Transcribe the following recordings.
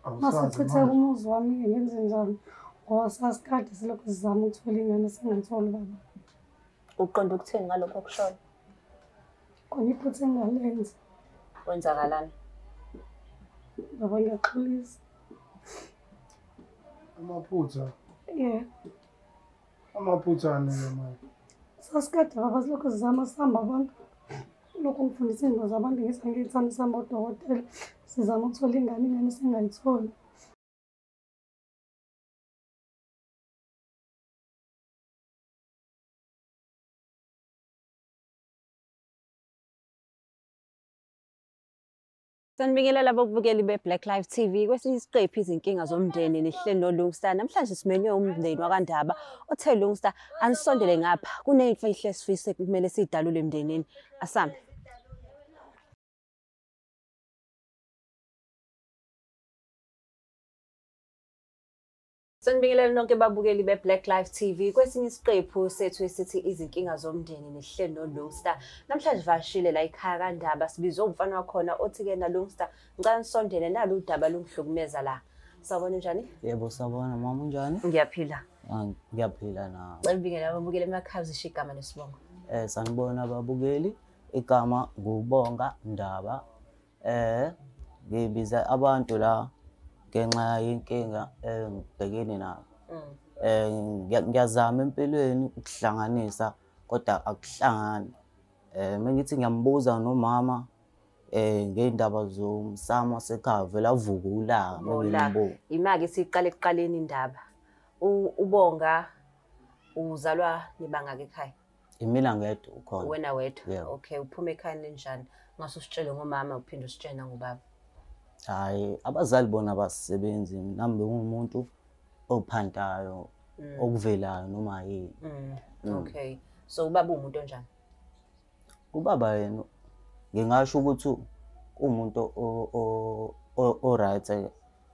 Masichitheka umuzi wami ngenze njani? Ngoba sasikade silokhu sizama ukuthola ingane singayitholi baba. Uqonda ukuthini ngalokho okushoyo? Khona iphutha engalenza. Kwenzakalani? Baba ngiyaxolisa. Amaphutha? Yeah. Amaphutha anike manje? Sasikade baba silokhu sizama sihamba abantu. Lokhu ngifundisa izinto zabantu ngithi angiyithanda sihamba odokotela. Sizama ukuthola ingane, ingane singayitholi. Sanibingelela ababukeli be-Black Life TV kwesinye isiqephu izinkinga zomndeni nihleli noLungsta. Namhlanje simenywe umndeni wakaNdaba othe Lungsta anisondele ngapha kuneyimfihlo esifise kumele siyidalule emndenini. Asambe. Sanibingelela nonke babukeli be-Black Life TV kwesinye isiqephu sethu esithi izinkinga zomndeni nihleli noLungsta. Namhlanje vashile la ekhaya kaNdaba sibizwe umfana wakhona othi-ke na Lungsta ngicela nisondele nalo udaba lungihlukumeza la. Sawubona njani? Yebo sawubona mama, unjani? Ngiyaphila. Ngiyaphila na. Ngicela ubingelele ababukeli emakhaya uzisho igama nesibongo. Sanibona ababukeli, igama nguBonga Ndaba. Ngibiza abantu la ngenxa yenkinga engibhekene nayo. Ngiyazama empilweni ukuhlanganisa kodwa akuhlangani. Mengithi ngiyambuza nomama ngey'ndaba zomsamo wasekhaya vele avuke ulaka mengimbuza. Ima-ke siqale ekuqaleni indaba. UBonga uzalwa nibangaki ekhaya? Imina ngedwa ukhona. Wena wedwa? Okay, uphuma ekhaya ninjani? Ungase usitshele ngomama uphinde usitshele nangobaba. Hayi, abazali bona abasebenzi, nami bengumuntu ophantayo, okuvelayo noma yini. Okay. So ubaba umuntu onjani? Ubaba yena ngingasho ukuthi umuntu o-right,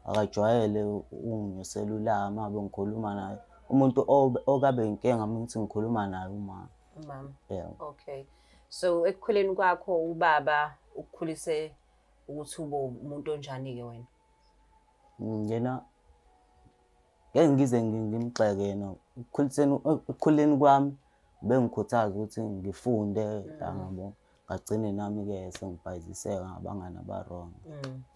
akajwayele ukunginyusela ulaka uma ngabe ngikhuluma naye. Umuntu okabe inkinga uma ngithi ngikhuluma naye umama. Umama. Yeah. Okay. So ekukhuleni kwakho ubaba ukukhulise ukuthi ube umuntu onjani-ke wena? Yena ngeke ngize ngimgxeke yena. Ekukhuleni kwami bengikhuthaza ukuthi ngifunde ngabo, ngagcine nami-ke sengibhayiziseka ngabangani aba-wrong.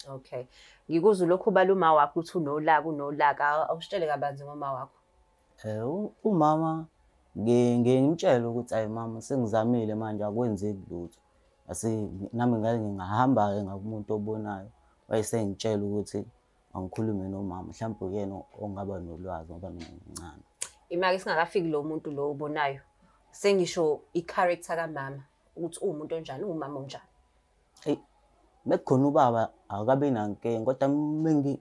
Okay. Ngikuzwa lokhu ubala uma wakho ukuthi unolaka, unolaka. Awusitshele kabanzi ngoma wakho. Umama ngimtshele ukuthi ayi mama sengizamile manje akwenzeki lutho. Nami ngake ngingahamba-ke ngakumuntu obonayo, wayesengitshela ukuthi angikhulume nomama, mhlawumbe uyena ongaba nolwazi ngoba mina ngincane. Ima-ke singakafiki lo muntu lo obonayo, sengisho i-character kamama ukuthi uwumuntu onjani, uwumama onjani? Eyi, mekukhona ubaba akabi nankinga, kodwa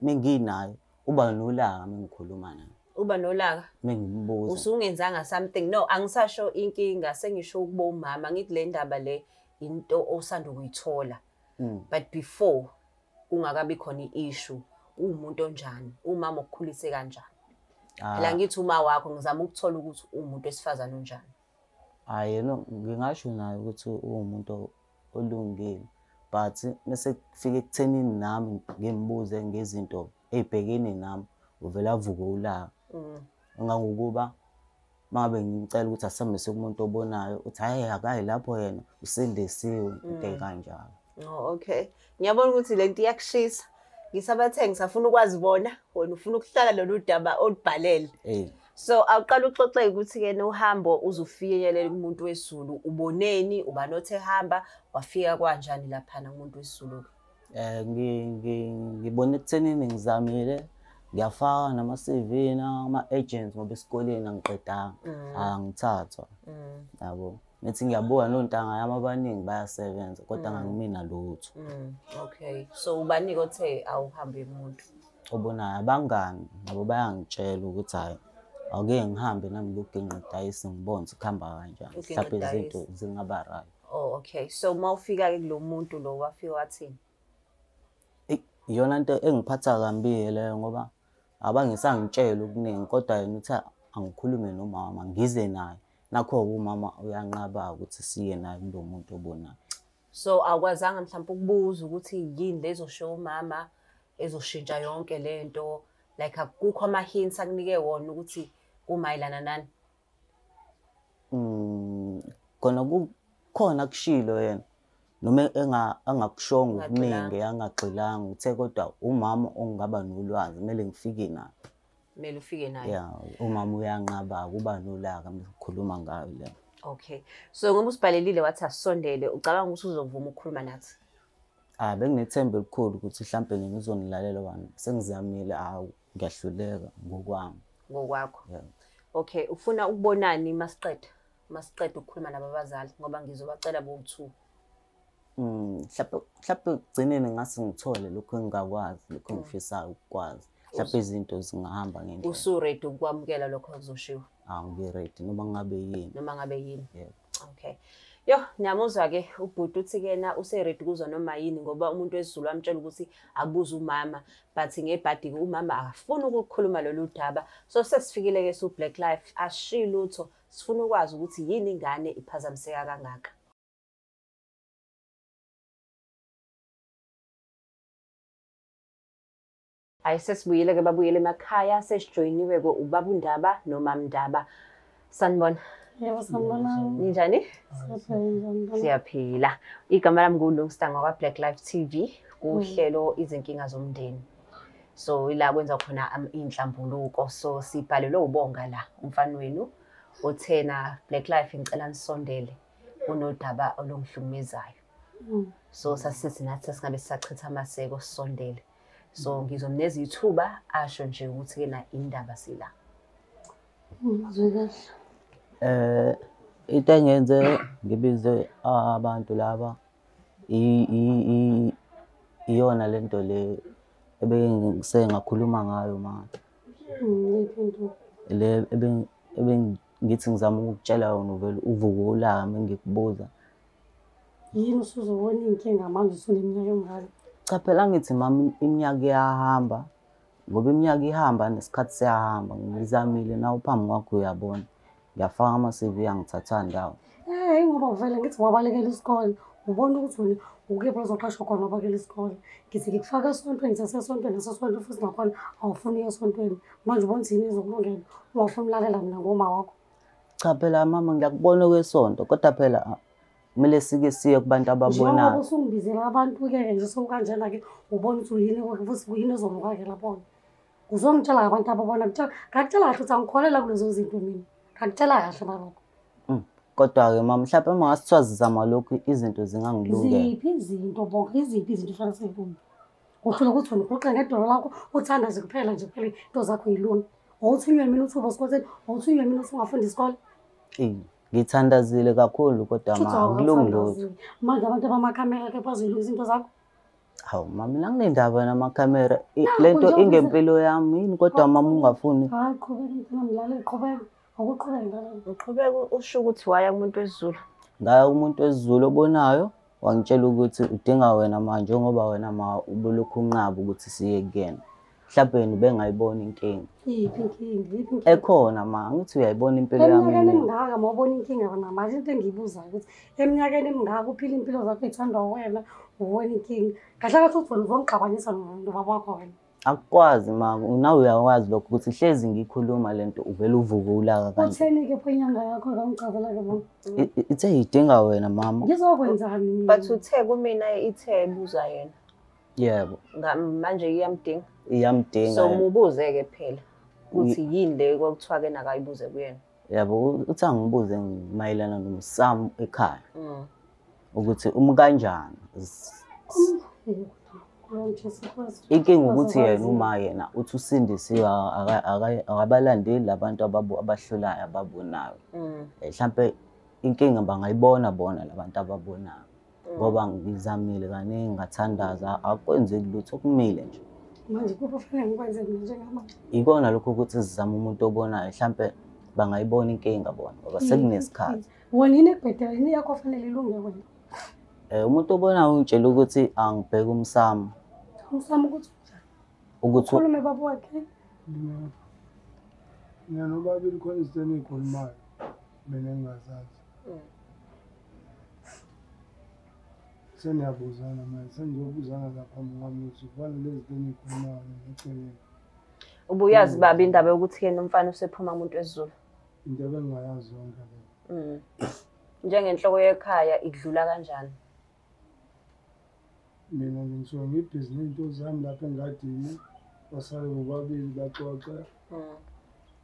menginaye uba nolaka mengikhuluma naye. Uba nolaka? Mengimbuza. Usungenzanga something? No, angisasho inkinga, sengisho ukuba umama. Ngithi le ndaba le into osanda ukuyithola. But before kungakabi khona i-issue, uwumuntu onjani? Umama okukhulise kanjani? Phela ngithi uma wakho ngizama ukuthola ukuthi uwumuntu wesifazane onjani. Hhayi, yena ngingasho naye ukuthi uwumuntu olungile, but mese kufika ekuthenini nami ngimbuze ngezinto ey'bhekene nami, uvele avuke ulaka. Engangokuba uma ngabe ngimcela ukuthi asihambe kumuntu obonayo, uthi hhayi akayi lapho yena usindisiwe, into ey'kanjalo. Oh, okay. Ngiyabona ukuthi le nto iyakushisa. Ngisabathe ngisafuna ukwazi bona, wena ufuna ukuhlala lolu daba olubhalele. So awuqala uxoxe ukuthi-ke nohambo uzufinyelele kumuntu wesiZulu, uboneni, ubani othe hamba, wafika kanjani laphana kumuntu wesiZulu? Ngibone ekuthenini ngizamile, ngiyafaka nama-CV nama-agents ngoba esikoleni angiqedanga, angithathwa. Yabo. Ngithi ngiyabuka nontanga yami abaningi bayasebenza kodwa angimina lutho. Okay. So ubani-ke othe awuhambe umuntu? Obonayo abangani nabo bayangitshela ukuthi hhayi awuke ngihambe nami ngiyoginqa idayisi ngibone ukuthi kuhamba kanjani. Uginqa Mhlawumbe izinto idayisi. zingaba right. Oh, okay. So uma ufika-ke kulo muntu lo wafika wathini? Eyi, iyona nto engiphatha kambi-ke leyo ngoba abangisangitshela okuningi kodwa yena uthi angikhulume nomama ngize naye. Nakho-ke umama uyanqaba ukuthi siye naye kulo muntu obonayo. So awukwazanga mhlawumbe ukubuza ukuthi yini lezoshiwo umama ezoshintsha yonke lento, like akukho ama hints akunike wona ukuthi kumayelana nani? Khona kukhona kushilo yena noma engakushongo okuningi, angagxilanga uthe kodwa umama ongaba nolwazi kumele ngifike naye. Kumele ufike naye. Yeah, umama uyanqaba kuba nolaka mkhuluma ngayo le. Okay. So ngoba usibhalelile wathi asondele, ucabanga ukuthi uzovuma ukukhuluma nathi? Ah, benginethemba elikhulu ukuthi mhlambe nina uzonilalela wena. Sengizamile, awu ngiyahluleka ngokwami. Ngokwakho. Yeah. Okay, ufuna ukubonani masiqeda? Masiqeda ukukhuluma nababazali ngoba ngizobacela bo2. Mhlawumbe ekugcineni ngase ngithole lokho engingakwazi, lokho engifisayo ukukwazi. Mhlawumbe izinto zingahamba ngendlela. Usu-ready ukwamukela lokho okuzoshiwo? Ah, ngi-ready noma ngabe yini. Noma ngabe yini. Yebo. Okay. Yo, niyamuzwa-ke ubhuti uthi kena use-ready kuzwa noma yini ngoba umuntu wesiZulu wamtshela ukuthi akubuze umama, but ngebhadi-ke umama akafuni ukukhuluma lolu daba. So sesifikile-ke su-Black Life, ashiyi lutho, sifuna ukwazi ukuthi yini ingane iphazamiseka kangaka. Hayi, sesibuyile-ke babuyele emakhaya, sesijoyiniwe-ke ubaba uNdaba nomama Ndaba. Sanibona. Yebo, sanibonani. Ninjani? Siyaphila. Siyaphila. Igama lami nguLungsta ngakwa Black Life TV kuhlelo izinkinga zomndeni. So ila kwenza khona inhlambuluko. So sibhalelwe uBonga la umfana wenu othena Black Life ngicela nisondele kunodaba olungihlukumezayo. So sasithi nathi singabe sisachitha amaseko sisondele. So ngizomneza ithuba asho nje ukuthi kena indaba sila. Ngizwe kahle. Into engenze ngibize abantu laba iyona lento le ebengise ngakhuluma ngayo manje. Le ebengithi ngizama ukukutshela yona uvele uvuke ulaka mengikubuza. Yini usuzobona inkinga manje usuneminyaka emingaka? Cha phela ngithi mama iminyaka iyahamba, ngoba iminyaka ihamba nesikhathi siyahamba. Ngizamile nawe phambi kwakho uyabona. Ngiyafaka ama-CV angithatha ndawo. Ngoba vele ngithi wabalekela isikole, ubona ukuthi wena ukephi ozoqashwa khona wabalekela isikole. Ngithi ngikufaka esontweni, ngisesontweni, nasesontweni futhi nakhona awufuni uye esontweni. Manje ubona ukuthi yini ezokulungela, ungafuni ulalela mina ngoma wakho. Cha phela mama ngiyakubona okwesonto, kodwa phela kumele sike siye kubantu ababonayo. Njengoba usungibizela abantu-ke nje sewukanjena-ke ubona ukuthi yini futhi yini ezoluka-ke lapho-ke. Uzongitshela ngabantu ababona, ngakutshela kahle ukuthi angikholelwa kulezo zinto mina. Ngakutshela kahle nalokho. Kodwa-ke mama mhlawumbe uma ngasithiwa zizama lokhu izinto zingangilungela. Ziphi izinto bonke, iziphi izinto ofanele seyilunge? Uhlula ukuthi wena uguqe ngedolo lakho uthandaze kuphela nje kuphela into zakho yilunge. Wawuthunywe mina uthi uba esikoleni, wawuthunywe mina uthi ungafunda isikole. Ngithandazile kakhulu kodwa ma akulungi lutho. Manje abantu abamakhamera ke bazoyilungisa into zakho? Hawu mama mina nginendaba namakhamera. Lento ingempilo yami yini kodwa mama ungafuni. Hayi qhubeka mntana mlaleli, qhubeka. Akuqhubeke mlaleli. Uqhubeka usho ukuthi waya kumuntu wesiZulu. Ngaya kumuntu wesiZulu obonayo wangitshela ukuthi udinga wena manje njengoba wena ma ubulokhu unqaba ukuthi siye kuyena. Mhlawumbe bengayibona inkinga. Iphi inkinga? Iphi inkinga? Ekhona ma, ngithi uyayibona impilo yami. Eminyakeni emingaka ma ubona inkinga wena manje into engiyibuzayo ukuthi eminyakeni emingaka uphila impilo zakho ethandwa wena ubona inkinga. Kahle kahle uthi wena uzongixabanisa nobaba wakho wena. Akukwazi ma, nawe uyakwazi lokho ukuthi hlezi ngikhuluma lento uvele uvuke ulaka kanje. Utheni-ke pho inyanga yakho kangichazela-ke mama? Ithe idinga wena mama. Ngizokwenzani mina? But uthe kumina ithe buza yena. Yebo. Manje iyamdinga. Iyamdinga. So mubuze-ke phela ukuthi yini le kwakuthiwa ke nakayibuze kuyena. Yebo, uthi angibuze mayelana nomsamo ekhaya. Ukuthi umkanjani. Inkinga ukuthi yena uma yena uthi usindisiwe akabalandeli labantu abahlulayo ababonayo. Mhlampe inkinga bangayibona bona labantu ababonayo. Ngoba ngizamile kaningi ngathandaza akwenzeki lutho kumile nje. Manje kufanele ngikwenze mina njengamanje. Ikona lokho ukuthi sizame umuntu obonayo mhlampe bangayibona inkinga bona ngoba sekunesikhathi. Wena yini ekubhedela yini yakho fanele ilunge wena? Umuntu obonayo ungitshela ukuthi angibheke umsamo. Umsamo ukuthi unjani? Ukuthi ukhulume baba wakhe. Mina nobabili khona izinto eniyikhulumayo mina engingazazi. Seniyabuzana manje, senizobuzana lapha mwami ukuthi kufanele lezi zinto enikhulumayo eceleni. Ubuyazi baba indaba yokuthi yena umfana usephuma kumuntu wesiZulu? Into ebengingayazi yonke leyo. Njengenhloko yekhaya ikudlula kanjani? Mina nje ngisuke ngibhizi ney'nto zami lapha engadini, basale bobabili baxoxe,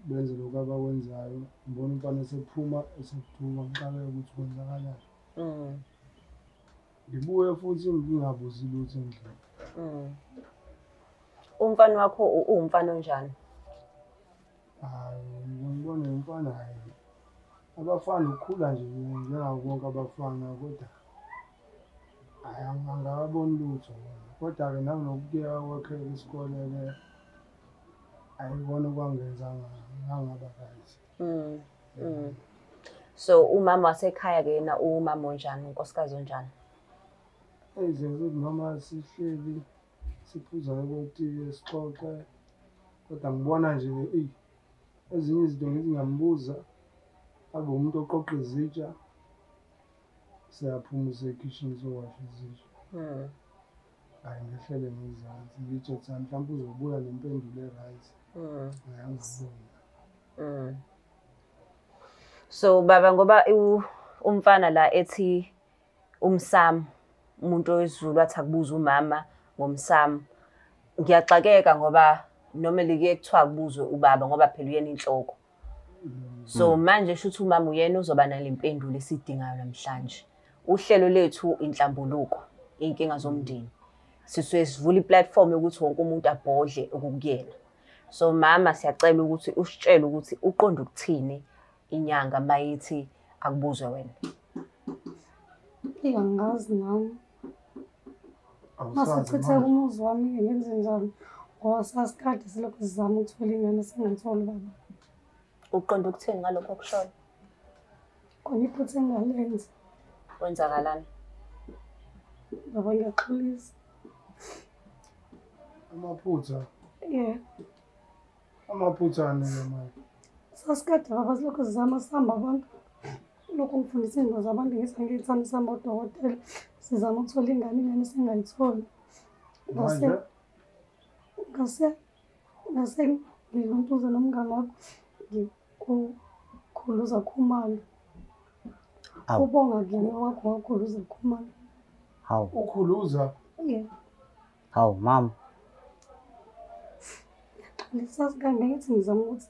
benze lokhu abakwenzayo. Ngibona umfana esephuma esephuma, ngixakeke ukuthi kwenzakalani. Ngibuye futhi ngingabuzi lutho endlini. Umfana wakho uwumfana onjani? Hhayi, ngibona umfana hhayi. Abafana ukukhula nje njengabo bonke abafana kodwa hhayi angakaboni lutho. Kodwa-ke nanokuyeka kwakhe isikole-ke ayikona okwangenza ngangaba right. So umama wasekhaya-ke yena uwumama onjani, unkosikazi onjani? Eyizinto ukuthi noma sihleli siphuza kotiye sixoxe, kodwa ngibona nje eyi ezinye izinto ngithi ngiyambuza abe umuntu oqoqa izitsha, siyaphuma usekhishini sowasha izitsha. Hhayi ngehlele ngezansi ngitshe ukuthi mhlawumbe uzobuya nempendulo e-right. Hhayi angiboni. So baba ngoba umfana la ethi umsamo, umuntu wesiZulu athi akubuze umama ngomsamo. Ngiyaxakeka ngoba normally kuye kuthiwa akubuzwe ubaba ngoba phela uyena inhloko. So manje shuthi umama uyena uzoba nale mpendulo esidingayo namhlanje. Uhlelo lethu inhlambuluko, iy'nkinga zomndeni. Sisuke sivula i-platform yokuthi wonke umuntu abhodle okukuyena. So mama siyacela ukuthi usitshele ukuthi uqonde ukuthini inyanga mayithi akubuzwe wena. Angazi nami. Masichitheka umuzi wami ngenze njani? Ngoba sasikade silokhu sizama ukuthola ingane singayitholi baba. Uqonde ukuthini ngalokho okushoyo? Khona iphutha engalenza. Kwenzakalani? Baba ngiyaxolisa. Amaphutha? Yeah. Amaphutha anike manje? Sasikade baba silokhu sizama sihamba abantu. Lokhu ngifundisa izinto zabantu ngithi angiyithanda sihamba odokotela sizama ukuthola ingane, ingane singayitholi. Manje? Ngase ngiluntuze nomngane wakho ngikukhuluza Khumalo. Ubonga kuyena wakho wakhuluza Khumalo. Hawu. Ukhuluza? Yeah. Hawu mama. Ngisasikade ngithi ngizama ukuthi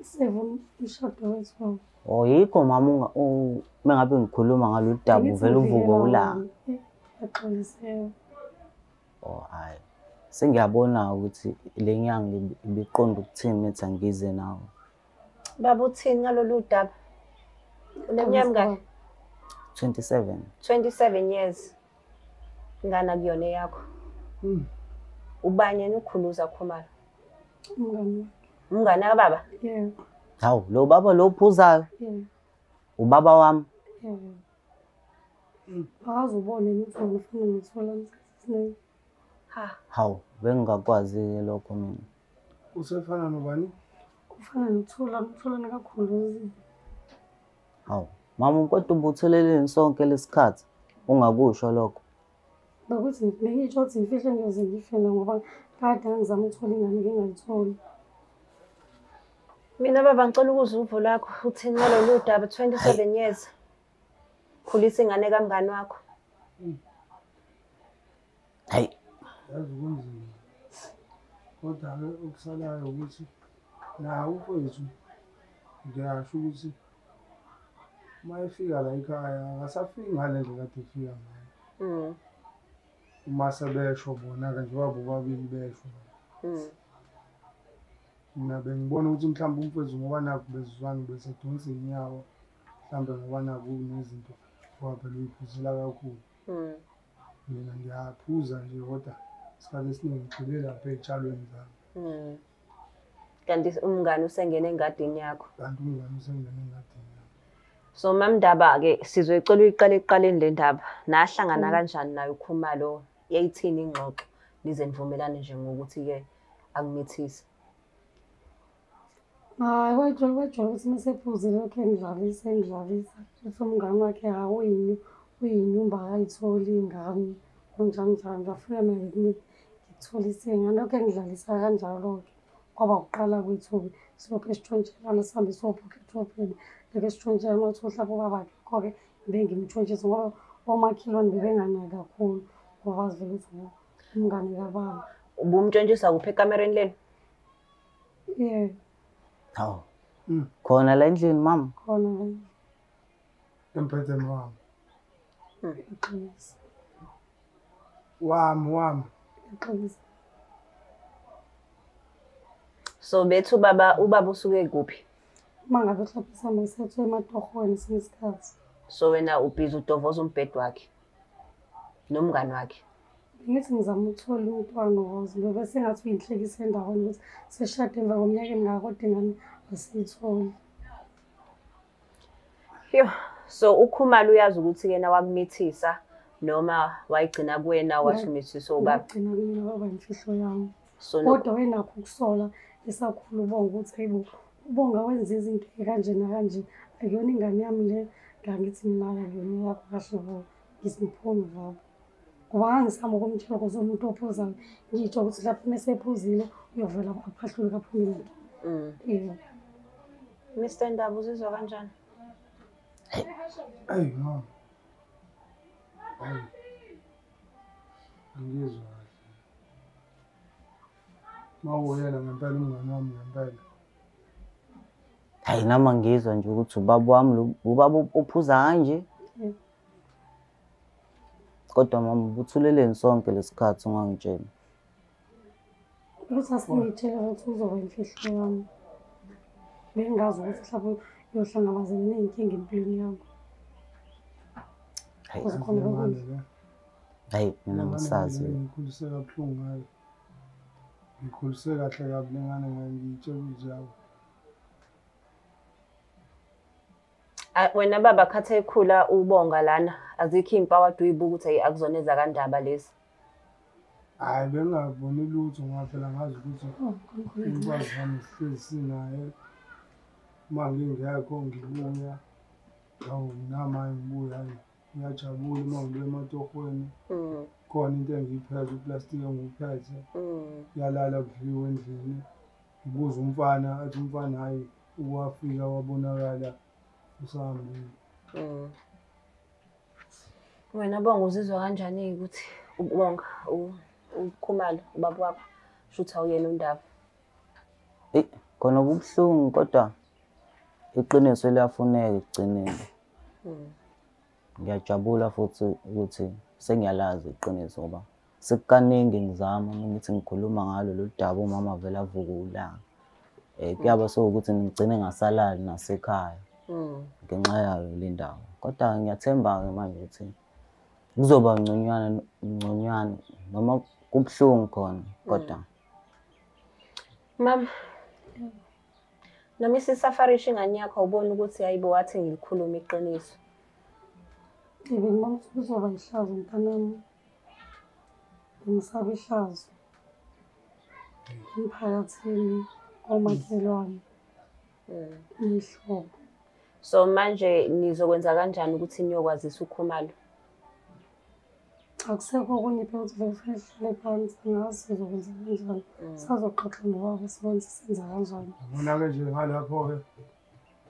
save umshado wethu baba. Oh yikho mama mengabe ngikhuluma ngalolu daba uvela uvuke ulaka. Ngiyaxolisa. Oh hayi. Sengiyabona ukuthi le nyanga ibiqonda ukuthini ethi angize nawe. Baba uthini ngalolu daba? Uneminyaka mingaki? 27. 27 years. Ingane akuyona eyakho. Ubani yena uKhuluza Khumalo? Umngani wakhe. Umngani kababa? Yeah. Hawu, lo baba lo uphuzayo? Yeah. Ubaba wami? Yeah. Akaze ubone ukuthi wena ufuna ngithola isikhathi. Ha. Hawu, bengingakwazi lokho mina. Usefana nobani? Ufana noThulani, uThulani kaKhuluzi. Hawu, mama kodwa ubutheleleni sonke lesikhathi ungakusho lokho. Bakuthi bengitsho ukuthi ngifihle ngiyoze ngifele ngoba kade ngizama ukuthola ingane ngingayitholi. Mina baba ngicela ukuzwa uvo lwakho uthini ngalolu daba 27 years. Khulisa ingane kamngani wakho. Hayi. Yazi kunzima. Kodwa-ke okusalayo ukuthi nawo umfowethu ngiyasho ukuthi uma efika la ekhaya akasafiki ngale ndlela kade efika ngayo. Uma sebesho bona-ke njengoba bobabili besho. Mina bengibona ukuthi mhlawumbe umfowethu ngoba nakhu bezizwana besedonsa iy'nyawo, mhlawumbe ngoba nakhu kunezinto ngoba phela uyiphuzela kakhulu. Mina ngiyaphuza nje kodwa isikhathi esiningi ngigxile lapha ey'tshalweni zami. Kanti umngani usengene engadini yakho? Kanti umngani usengene engadini yami. So mamndaba-ke sizoyicela uyiqale ekuqaleni le ndaba. Nahlangana kanjani naye uKhumalo? Yayithini ingxoxo nize nivumelane nje ngokuthi-ke akumithise? Hayi, wajwayela ukuthi uma sephuzile lokhu engidlalisa engidlalisa. Futhi umngani wakhe awuyini Uyinyumba akayitholi ingane kanjani njani. Ngafuna mina ngikutholise ingane. Lokhu engidlalisa kanjalo-ke. Kwaba ukuqala kwethu-ke. Silokhu esitshontshelana sihambe siyobhukha edrobheni. Lokhu esitshontshelana uma kuthiwa mhlawumbe ubaba akekho-ke ngibe ngimtshontshisa ngoba omakhelwane bebenganaki kakhulu ngoba bazi vele ukuthi umngane kababa. Ubumtshontshisa kuphi ekamereni lenu? Yebo. Hawu. Khona la endlini mama? Khona la. Embhedeni wami. Ngiyaxolisa. Wami. Ngiyaxolisa. So bethu ubaba usuke kuphi? Uma ngabe mhlawumbe sihamba sethu ematohweni esinye isikhathi. So wena ubhizi udovoza umbhede wakhe nomngani wakhe? Ngithi ngizama ukuthola umntwana woze ngoba sengathi uyinhlekisa endaweni ukuthi seshade emva kweminyaka emingaka kodwa ingane asiyitholi. Yo, so uKhumalo uyazi ukuthi yena wakumithisa noma wayigcina kuwena wathi umithisa ubaba? Wagcina kumina baba imfihlo yami. Kodwa wayenakho ukusola esakhula uBonga ukuthi hayibo uBonga wenza izinto kanje nakanje akuyona ingane yami le ngangithi mina akuyona yakho kahle bo ngithi ngiphume baba. Ngoba ngangisama ukumtshela ukuthi umuntu ophuzayo ngitsho ukuthi lapho mesephuzile uyovela aphahlule kaphume into. Yebo. Mr Ndaba uzizwa kanjani? Ayi mama. Ayi. Angizwa kahle. Mawuyena ngempela umngane wami ngempela. Hayi nami ngizwa nje ukuthi ubaba wami ubaba uphuza kanje. Kodwa mama ubuthuleleni sonke lesikhathi ungangitsheli? Ukuthi asingitshele ukuthi uzoba imfihlo yami. Bengazi ukuthi mhlawumbe uyohlangabezana ney'nkinga empilweni yakho. Hayi mina ngisazi. Ngikhulise kabuhlungu ngayo. Ngikhulise kahle kabi le ngane ngiyitshela ukuthi yawo. Wena baba khathi ekhula uBonga lana azikho iy'mpawu ade uyibuka ukuthi akuzona ezakandaba lezi? Hhayi bengingaboni lutho ngoba phela ngazi ukuthi umfazi wami sihlezi sinaye. Uma ngingekho ngibuya, hawu nama ngibuya hhayi ngiyajabula uma ngibuya ematohweni. Khona into engiyiphethe uplastiki engiwuphethe. Kuyalala kudliwe endlini. Ngibuza umfana athi umfana hhayi uwafika wabonakala usahambile. Wena Bonga uzizwa kanjani ukuthi uBonga uKhumalo ubaba wakho shuthi awuyena uNdaba? Eyi khona kubuhlungu kodwa iqiniso liyafuneka ekugcineni. Ngiyajabula futhi ukuthi sengiyalazi iqiniso ngoba sekukaningi ngizama ngithi ngikhuluma ngalo lolu daba umama vele avuke ulaka. Kuyaba sewukuthi ngigcine ngasalali nasekhaya ngenxa yayo le ndawo. Kodwa ngiyathemba-ke manje ukuthi kuzoba ngconywana ngconywana noma kubuhlungu khona kodwa. Mama, noma isisafarisha ingane yakho awuboni ukuthi hayibo wathi ngilikhulume iqiniso? Bengibona ukuthi kuzoba ihlazo mntanami. Ngisaba ihlazo emphakathini, komakhelwane, nehlobo. So manje nizokwenza kanjani ukuthi niyokwazisa uKhumalo? Akusekho okunye phela ukuthi vele kufanele sihlale phansi, angazi sizokwenza kanjani. Sazoxoxa nobaba sibone ukuthi senza kanjani. Yabona-ke nje ngalapho-ke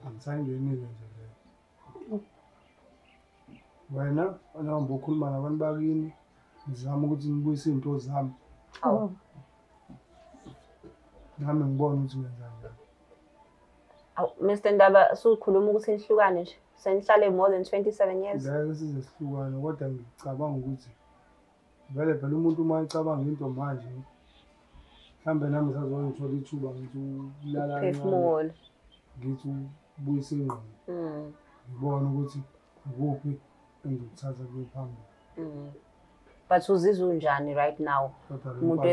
angisayingenile nje leyo. Wena fanele ukhuluma nabantu bakini, ngizama ukuthi ngibuyise iy'nto zami. Nami ngibone ukuthi ngenza njani. Awu Mr Ndaba sukhuluma ukuthi nihlukane nje. Senihlale more than 27 years. Ngeke size sihlukane kodwa ngicabanga ukuthi vele phela umuntu uma ecabanga into manje mhlambe nami ngisazongithola ithuba ngithi ulala kancane. Ngithi ubuyise ingqondo. Ngibone ukuthi ukuphi engizokuthatha kuye phambili. But uzizwa unjani right now? Umuntu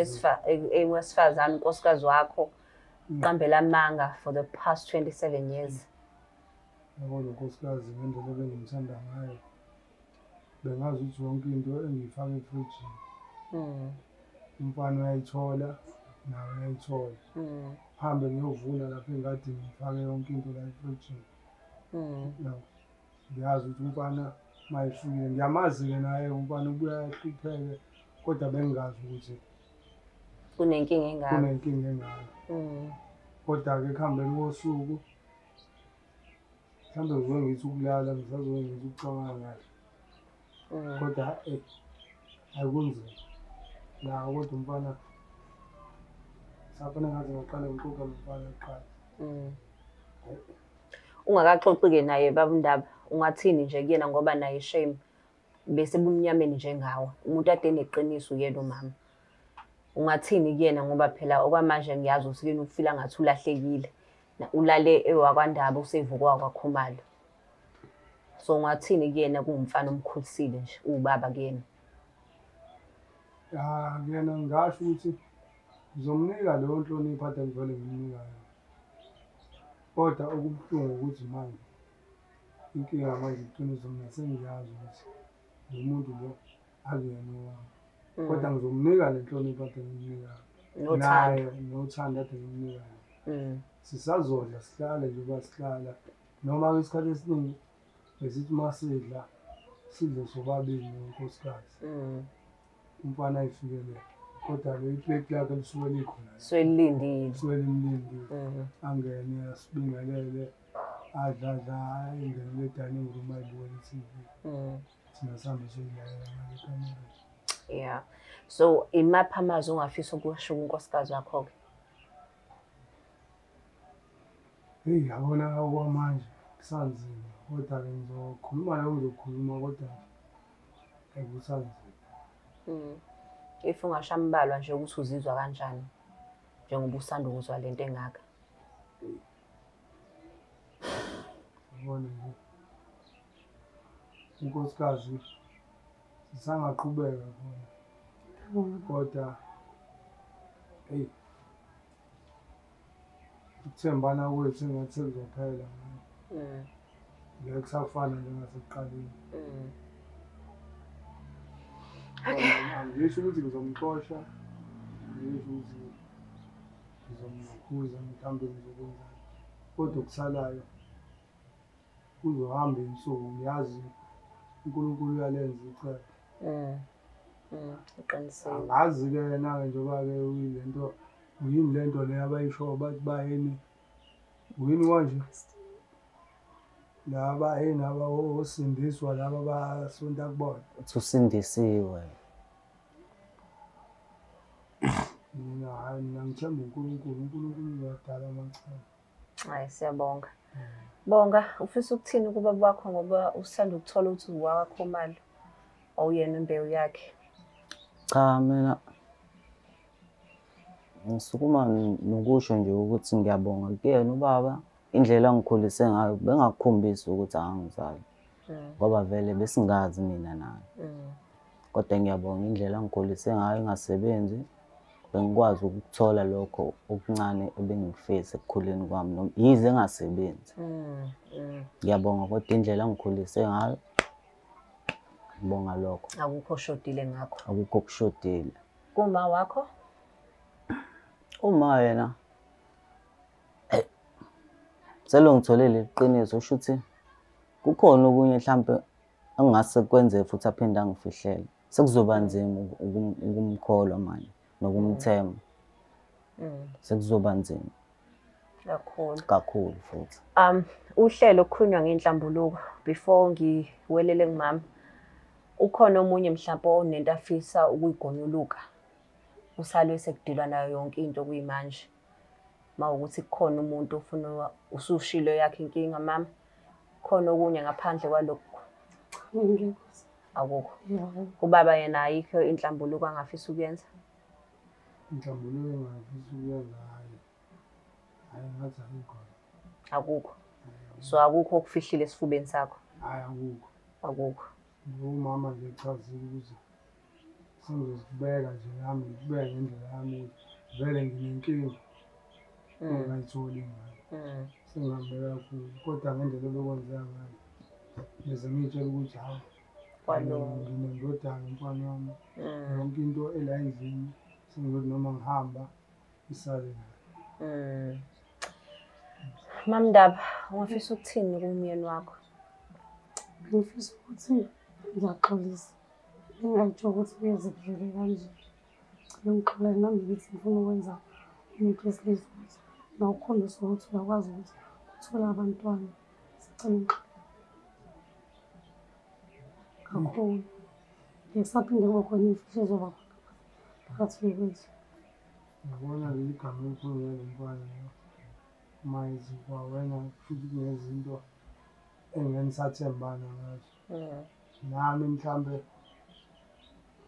wesifazane unkosikazi wakho uqambela amanga for the past 27 years. Yabo lo nkosikazi ngendlela ebengimthanda ngayo bengazi ukuthi yonke into engiyifaka efrijini. Umfana uyayithola nawe uyayithola. Hambe ngiyovuna lapha engadini ngifake yonke into la efrijini. Ngiyazi ukuthi umfana Mayifikile ngiyamazi-ke naye umfana ubuya ahlupheke kodwa bengingazi ukuthi kunenkinga engaka. Kunenkinga engaka. Kodwa-ke ekuhambeni kosuku mhlawumbe ngizoke ngithi ukulala ngisazoke ngithi ukucabanga kahle. Kodwa akunzima. La kodwa umfana safanele ngaze ngaqale ngixoxe nomfana kuqala. Ungakaxoxi-ke naye baba uNdaba, ungathini nje kuyena ngoba naye shame bese bumnyameni njengawe. Umuntu ade eneqiniso uyena umama. Ungathini kuyena ngoba phela okwamanje ngiyazi ukuthi kuyena ufila ngathi ulahlekile. Ulale ewakwaNdaba usevukwa kwaKhumalo. So ungathini kuyena kuwumfana omkhulisile nje, uwubaba kuyena? Ya kuyena ngingasho ukuthi ngizomnika leyo nhlonipho ade ngivele ngimnika yona. Kodwa okubuhlungu ukuthi manje inkinga manje iqiniso mina sengiyazi ukuthi lo muntu lo akuyena owami. Kodwa ngizomnika le nhlonipho ade ngimnika yona. Nothando. Nothando ade ngimnika yona. Sisazodla sihlale njengoba sihlala. Noma-ke isikhathi esiningi besithi uma sidla sidle sobabili nonkosikazi. Umfana ayifikele. Kodwa-ke ipleti lakhe lisuke likhona. Lisuke lilindile. Lisuke limlindile. Angene asibingelele adla engenele e-dining room ayibukele i-TV. Thina sihambe siyoyilalela ngale ekamereni. Yeah. So imaphi amazwi ongafisa ukusho kunkosikazi wakho-ke? Heyi yabona okwamanje kusanzima kodwa-ke ngizokhuluma la ngizokhuluma kodwa nje kusanzima. If ungasho ambalwa nje ukuthi uzizwa kanjani njengoba usanda ukuzwa lento engaka. Yabona nje unkosikazi sisangaqhubeka khona kodwa eyi ukuthembana kwethu engathi sekuzophela manje. Ngeke kusafana njengasekuqaleni. Angisho ukuthi ngizomxosha, angisho ukuthi ngizomkhuza mhlawumbe ngizokwenzani. Kodwa okusalayo kuzohamba insuku ngiyazi uNkulunkulu uyalenza icebo. Uqinisile. Angazi-ke yena-ke njengoba-ke uyilento uyini lento le abayishoyo bathi bayini uyini kanje? Laba yini aba osindiswa laba basonta kubona. Uthi usindisiwe. Mina hhayi mina ngithemba uNkulunkulu, uNkulunkulu uyadala amacala. Hhayi siyabonga. Bonga, ufisa ukuthini kubaba wakho ngoba usanda ukuthola ukuthi uwakwaKhumalo awuyena imbewu yakhe? Cha mina ngisukuma nokusho nje ukuthi ngiyabonga kuyena ubaba indlela angikhulise ngayo bengakukhombisi ukuthi angangizali ngoba vele besingazi mina naye. Kodwa ngiyabonga indlela angikhulise ngayo engasebenzi bengikwazi ukuthola lokho okuncane ebengikufisa ekukhuleni kwami noma yize engasebenzi. Ngiyabonga kodwa indlela angikhulise ngayo ngibonga lokho. Akukho oshodile ngakho. Akukho okushodile. Kuma wakho? Uma yena selo ngitholele iqiniso usho ukuthi kukhona okunye mhlampe engingase kwenzeke futhi aphinde angifihlele. Sekuzoba nzima ukumkholwa manje nokumthemba. Sekuzoba nzima kakhulu. Kakhulu futhi. Uhlelo okukhulunywa ngenhlambuluko before ngiwelele kumama. Ukhona omunye mhlawumbe onento afisa ukuyigonyuluka. Usalwe sekudilwa nayo yonke into kuyimanje. Mawukuthi kukhona umuntu ofuna usushilo yakhe inkinga mama. Khona okunye ngaphandle kwalokho? Akukho. Ubaba yena ayikho inhlambuluko angafisa ukuyenza? Inhlambuluko engafisa ukuyenza hayi. Hayi ngathi ayikho. Akukho. So akukho okufihlile esifubeni sakho? Hayi akukho. Akukho. Umama nje echazile ukuthi sengizozibeka nje nami ngikubeke ngendlela yami vele nginenkinga ongayitholi ingane. Sengihambe kakhulu kodwa ngendlela ebekwenzeka ngayo bese ngiyitshela ukuthi hawu nginendodana umfana wami yonke into ela endlini sengizothi noma ngihamba isale nayo. Mamndaba, ungafisa ukuthini kumyeni wakho? Ngifisa ukuthi ngiyaxolisa. Ngingayitsho ukuthi kuyoze kuvele kanje. Ngicela ungixolele nami ngithi ngifuna ukwenza umuntu wesilisa ukuthi nawukhombisa ukuthi uyakwazi ukuthi uthole abantwana. Sicela ungixolele kakhulu. Ngisaphinde kube khona imfihlo ezoba khona phakathi kwethu. Ngibona leli gama elikhulunywa lo mfana mayizi kwawena futhi kunezinto enganisathembana ngazo. Nami mhlambe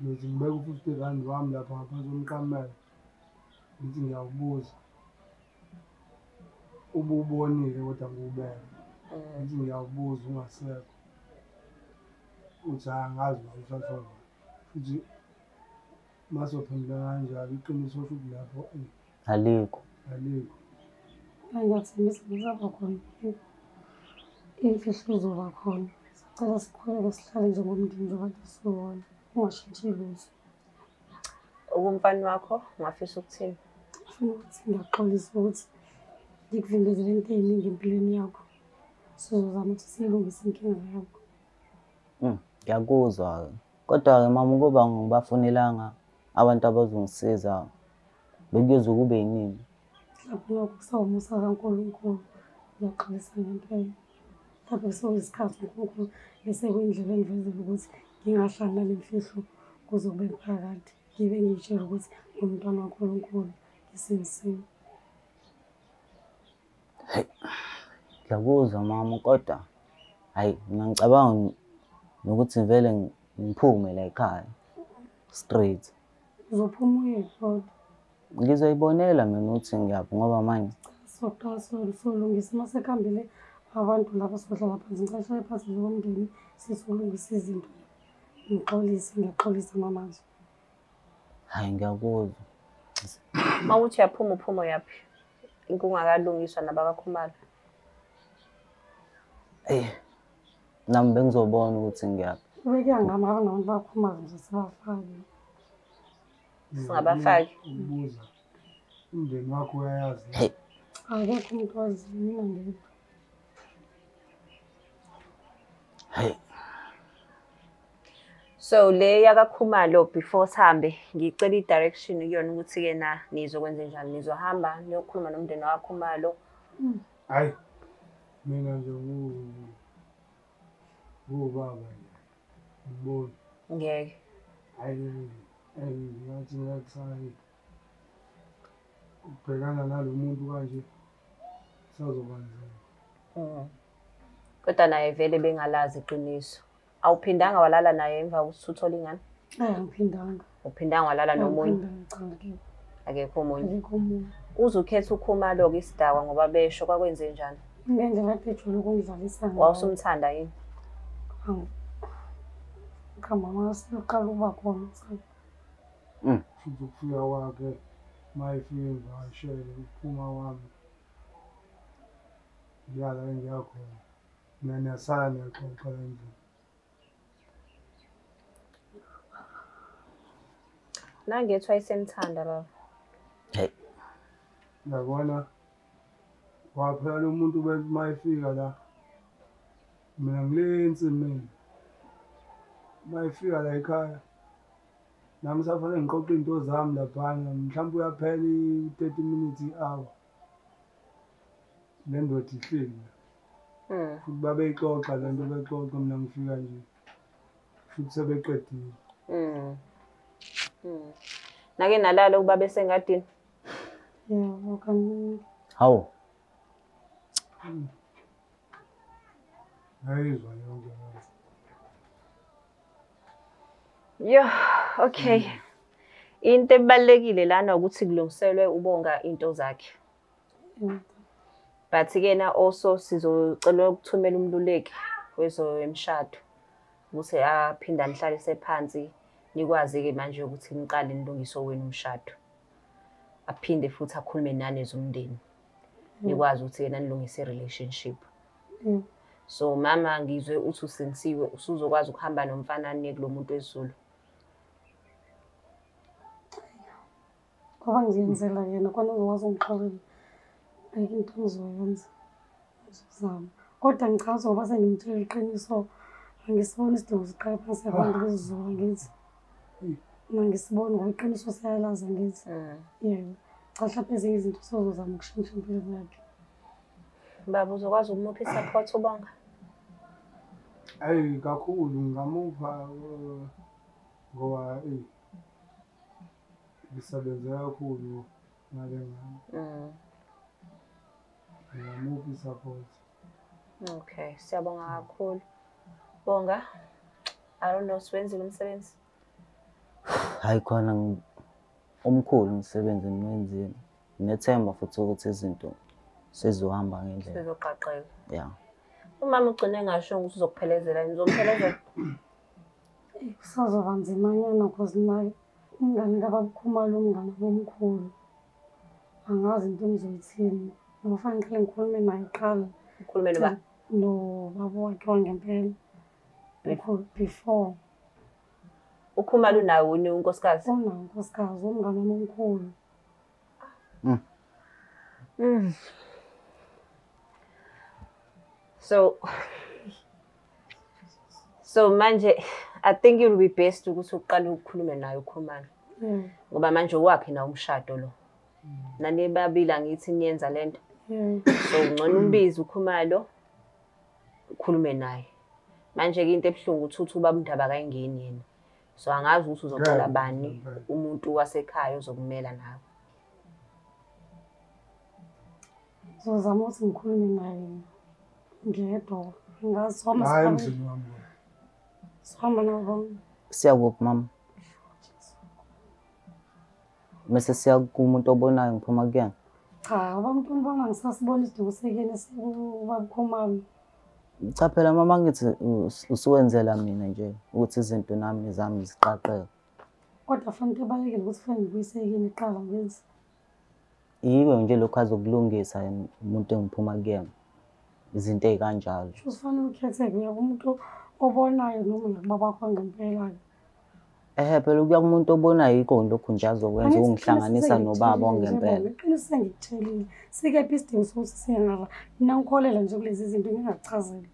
ngithi ngibeka u-50 rand wami lapha ngaphansi komqamelo, ngithi ngiyawubuza. Ububonile kodwa ngiwubeka. Ngithi ngiyawubuza ungasekho. Uthi angazi ukuthi uthathwa ngubani. Futhi masophendula kanjalo iqiniso futhi lapho alikho. Alikho. Ngiyathembisa ngisaba khona. Imfihlo izoba khona. Sicela siqhubeke sihlale njengomndeni njengoba siwona. Ungashintshi lutho. Ukumfana wakho ungafisa ukuthini? Ngifuna ukuthi ngiyaxolisa ukuthi ngikuvimbezele into ey'ningi empilweni yakho. Sizozama ukuthi siyilungise inkinga yakho. Ngiyakuzwa-ke. Kodwa-ke mama, ukuba ngibafunelanga abantu abazongisiza bekuyoze kube yinini? Mhlawumbe lokho kusawumusa kaNkulunkulu. Ngiyaxolisa ngempela. Mhlawumbe sekuyisikhathi uNkulunkulu bese kuyindlela engivezela ukuthi ngingahlali nale mfihlo kuze kube phakade. Ngibe ngiyitshela ukuthi ngumntwana kaNkulunkulu ngisindisiwe. Ngiyakuzwa mama, kodwa hhayi mina ngicabanga nokuthi vele ngiphume la ekhaya straight. Uzophuma uyephi kodwa? Ngizoyibonela mina ukuthi ngiyaphi ngoba manje soqala solungisa uma sekuhambile abantu laba sohlala phansi. Ngicela sihlale phansi njengomndeni sizolungisa izinto. Ngixolise, ngiyaxolisa mamazo. Hhayi ngiyakuzwa. Uma uthi uyaphuma uphuma uyaphi? Kungakalungiswa nabakaKhumalo. Eyi, nami bengizobona ukuthi ngiyaphi. Kube kuya ngami ngabe nabantu bakaKhumalo nje sibafake. Singabafaki. Ukubuza umndeni wakho uyayazi. Hey. Akekho umuntu waziyo, mina ngedwa. Hey. So le yakaKhumalo before sihambe ngicela i-direction kuyona ukuthi-ke na nizokwenza njani, nizohamba niyokhuluma nomndeni wakaKhumalo. Hhayi, mina nje ngubaba nje. Ngiboni. Ngeke. Hhayi, ngathi ngathi hayi ukubhekana nalo muntu kanje kusazoba nzima. Kodwa naye vele bengalazi iqiniso. Awuphindanga walala naye emva kokuthi uthole ingane? Angiphindanga. Uphindanga walala nomunye? Cha, akekho omunye. Akekho omunye. Uze ukhethe uKhumalo-ke isidakwa ngoba besho kwakwenze njani? Ngendlela kade ejwayele ukungidlalisa ngayo. Wawusumthanda yini? Cha mama, seyoqala ukuba khona. Futhi ukufika kwakhe uma efika ngivakashele ukuphuma kwami ngiya la engiya khona. Mina niyasala niyaxoxa la endlini. Nangethi wayesemthanda baba. Hey. Uyabona waphela lo muntu uma efika la mina ngile ensimini. Uma efika la ekhaya nami safanele ngiqoqe iy'nto zami laphana, mhlawumbe uyaphela i-30 minutes i-hour. Le ndoda ihleli la. Futhi babeyixoxa le nto bexoxa, mina ngifika nje futhi sebeqedile. Nake nalala ubaba esengadini? Yebo, kaningi. Hawu. Ngayizwa yonke leyo. Yo, okay. Into ebalulekile lana ukuthi kulungiselwe uBonga into zakhe. But-ke na also sizocela ukuthumela umluleki wezemshado ukuthi aphinde anihlalise phansi nikwazi-ke manje ukuthi niqale nilungise owenu umshado. Aphinde futhi akhulume nani ezomndeni. Nikwazi ukuthi yena nilungise i-relationship. So mama, ngizwe uthi usindisiwe, usuzokwazi ukuhamba nomfana niye kulo muntu wesiZulu. Ngoba ngiyenzela yena khona uzokwazi ungixolela. Ayikho into engizoyenza. Ngizozama. Kodwa ngichaza ngoba sengimtshela iqiniso Angisiboni isidingo siqale phansi abantu besiZulu ngithi. Nangisiboni ngoba iqiniso siyalazi ngithi. Yebo. Cha mhlawumbe ezinye izinto sozozama ukushintsha impilo yakhe. Baba uzokwazi ukumupha i-support uBonga? Ayi kakhulu ngingamupha ngoba eyi ngisebenze kakhulu ngale ngane. Ngingamupha i-support. Okay, siyabonga kakhulu. Bonga, I don't know, siwenzile umsebenzi? Hayi khona omkhulu umsebenzi ngiwenzile. Nginethemba futhi ukuthi izinto sezohamba ngendlela. Sezoqaqeka. Yeah. Umama ugcine engasho ukuthi uzokuphelezela, ngizomphelezela. Kusazoba nzimanyana cause naye umngani kaBaba Khumalo umngani womkhulu. Angazi into engizoyithini. Noma fanele ngiqale ngikhulume naye kuqala. Ukhulume noba? Nobaba wakhe wangempela. Before. UKhumalo unawo yini unkosikazi? Unawo unkosikazi, umngani wami omkhulu. So manje I think it will be best ukuthi uqale ukukhulume naye uKhumalo. Ngoba manje owakhe nawo umshado lo. Nani babili angithi niyenza lento. So ngcono umbize uKhumalo ukhulume naye. Manje ke into ebuhlungu ukuthi ubaba uNdaba akayingeni yena. So angazi ukuthi uzocela bani umuntu wasekhaya ozokumela nawe. Ngizozama ukuthi ngikhulume naye ngedwa. Ngazi Hayi emzini wami. Sihamba nabo. Siyakuphi mama? Mese siya kumuntu obonayo ngiphuma kuyena. Cha, abantu ngibona ngisasibona isidingo sekuyena sikuBaba Khumalo. Cha phela mama ngithi usuwenzela mina nje ukuthi izinto nami zami ziqaqeke. Kodwa fanele ibalulekile ukuthi fanele ngibuyise kini kuqala ngenze. Yiko nje lokhu azokulungisa umuntu engiphuma kuyena. Izinto ey'kanjalo. Usufanele ukhetheke uya kumuntu obonayo noma ubaba wakho ngempela-ke. Ehhe phela ukuya kumuntu obonayo yikho lokhu nje azokwenza ukungihlanganisa nobaba wangempela. Iqiniso sengikutshelile. Sikephi isidingo sokuthi siye ngala. Mina ngikholelwa nje kulezi zinto ngingakuchazeli.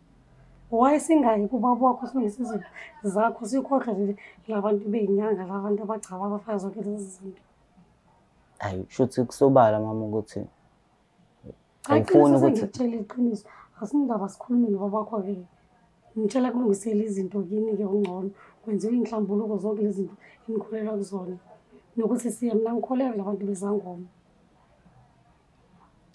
Why singayi kubaba wakho silungise izinto zakho sikhohlwe nje labantu bey'nyanga labantu abagcaba abafaka zonke lezi zinto. Hayi shuthi kusobala mama ukuthi Cha iqiniso sengikutshelile iqiniso. Asinindaba sikhulume nobaba wakho-ke. Ngitshela kulungisele izinto kini-ke kungcono. Kwenziwe iy'nhlambuluko zonke lezi zinto enikholelwa kuzona. Nokuthi siye mina ngikholelwa labantu bezangoma.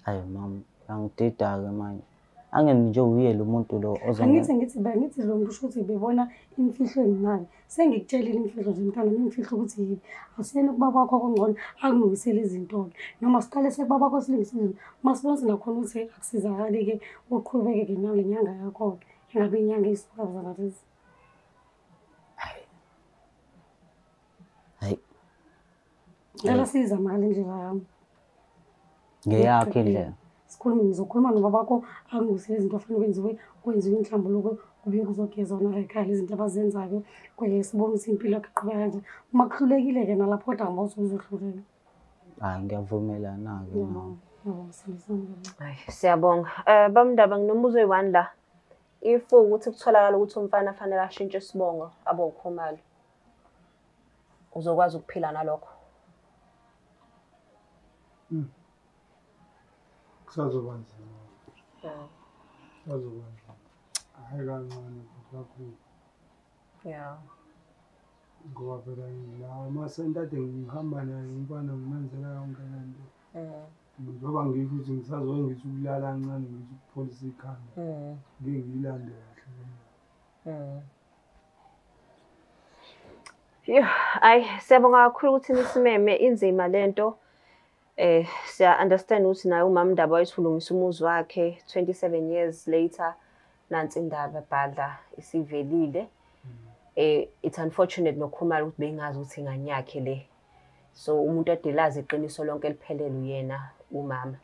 Hayi mama, angidida-ke manje. Angeke nje uye lo muntu lo Angithi ngithi lo muntu usho ukuthi bebona imfihlo enginayo. Sengikutshelile imfihlo nje mntwana, imfihlo ukuthi yiphi. Asiyeni kubaba wakho kungcono akulungisele izinto-ke. Noma siqale sekubaba wakho silungise izinto. Uma sibona singakhona ukuthi akusizakali-ke uqhubeke-ke nale nyanga yakho-ke. Ingabe inyanga ey'suka zona lezi. Hayi. Ngicela sizame ngale ndlela yami. Ngeyakho indlela. Sikhulume ngizokhuluma nobaba wakho akulungisele izinto ofanele kwenziwe, kwenziwe inhlambuluko kubuye kuzogezwa nala ekhaya izinto abazenzayo. Kwaye sibone ukuthi impilo yakho iqhubeka kanjani. Uma kuhlulekile-ke nalapho kodwa ngibona ukuthi uzohluleka. Hayi ngiyavumelana-ke mama. Hayi siyabonga. BabNdaba nginombuzo oyi-one la. If ukuthi kutholakala ukuthi umfana fanele ashintshe isibongo abe uKhumalo, uzokwazi ukuphila nalokho? Kusazoba nzima. Kusazoba nzima. Hhayi kancane kakhulu. Yeah. Ngoba phela la amasenti ade ngihamba naye umfana ngimenzela yonke le nto. Njengoba ngisho ukuthi ngisazoke ngithi ukulala kancane ngithi ukupholisa ikhanda. Ngike ngiyilande kahle le. Hayi siyabonga kakhulu ukuthi nisimeme inzima lento. Siya understand ukuthi naye umama Ndaba wayethulungisa umuzi wakhe 27 years later nansi indaba bhadla isivelile. It's unfortunate noKhumalo ukuthi bengazi ukuthi ingane yakhe le. So umuntu adelazi iqiniso lonke eliphelele uyena umama.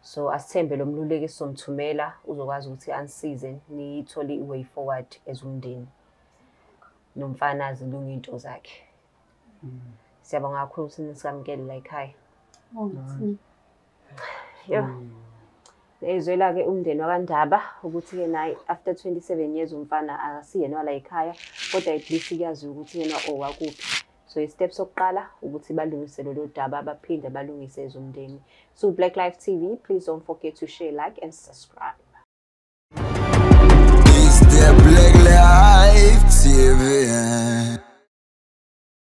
So asithembe lo mluleki sizomthumela uzokwazi ukuthi anisize niyithole i-way forward as umndeni. Nomfana azilunge into zakhe. Siyabonga kakhulu ukuthi nisamukele la ekhaya. Yo. Ezwela-ke umndeni wakaNdaba ukuthi-ke naye after 27 years umfana akasiyena wala ekhaya, kodwa at least kuyaziwa ukuthi yena owakuphi. So i-step sokuqala ukuthi balungise lolo daba, baphinde balungise ezomndeni. So Black Life TV, please don't forget to share, like and subscribe.